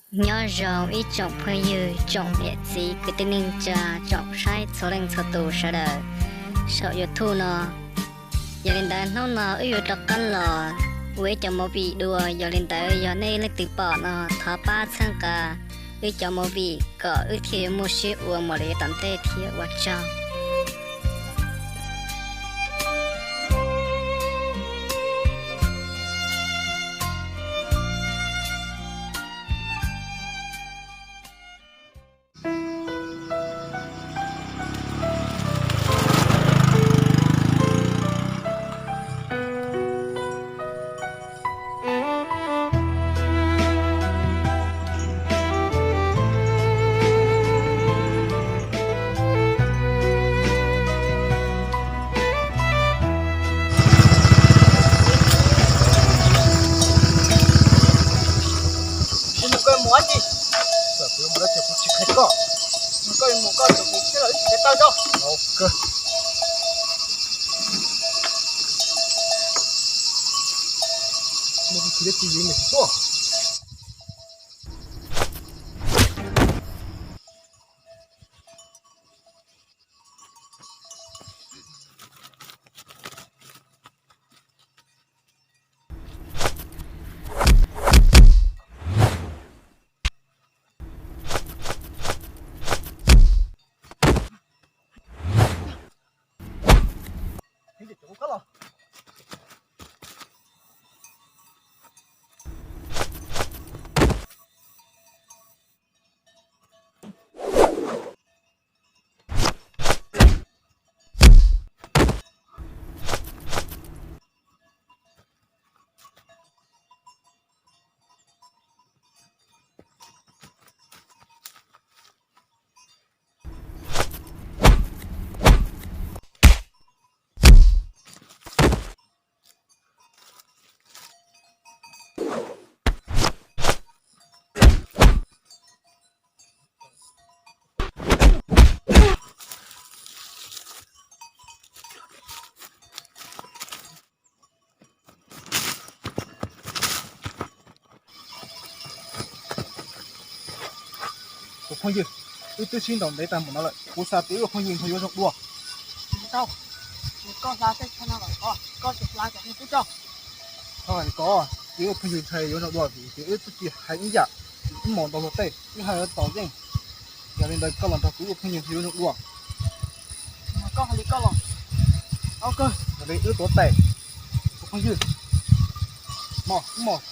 Nyob zoo ib tsoom phooj ywg, tsoom niam txiv kwv tij neej tsa, tsoom saib txhua leej txhua tus sawv daws saum YouTube no. Yog li ntawd hnub no wb yuav rov qab los ua ib cov movie dua, yog li ntawd yog nej leej twg pom no thov pab txhawb nqa wb cov movie kom wb thiaj yuav muaj siab ua mus li tom ntej thiab ua tsaug. Mus koj mus dab tsi? Kuv mus dab tsi kuv tsis qhia koj. Mus koj mus koj, kuv thiab los wb tsis tau tso. Mus tsis dab tsi, me tuaj. Kuv phooj ywg, wb twb sib ntaus ntev tag npaum no lawm, kuv xav tias wb ua phooj ywg ntshe yuav zoo dua. Tau, koj hla tej no los koj, koj tsis hla cov phooj ywg tso. Koj, ces wb ua phooj ywg ntshe yuav zoo dua vim tias wb twb tsis hais ib yam, wb mus ntaus luag tej wb hais yuav tau yeej. Yog li ntawd koj los nrog kuv ua phooj ywg ntshe yuav zoo dua. Koj hais li koj los. Yog li wb tuav tes ua phooj ywg. Mos, wb mos.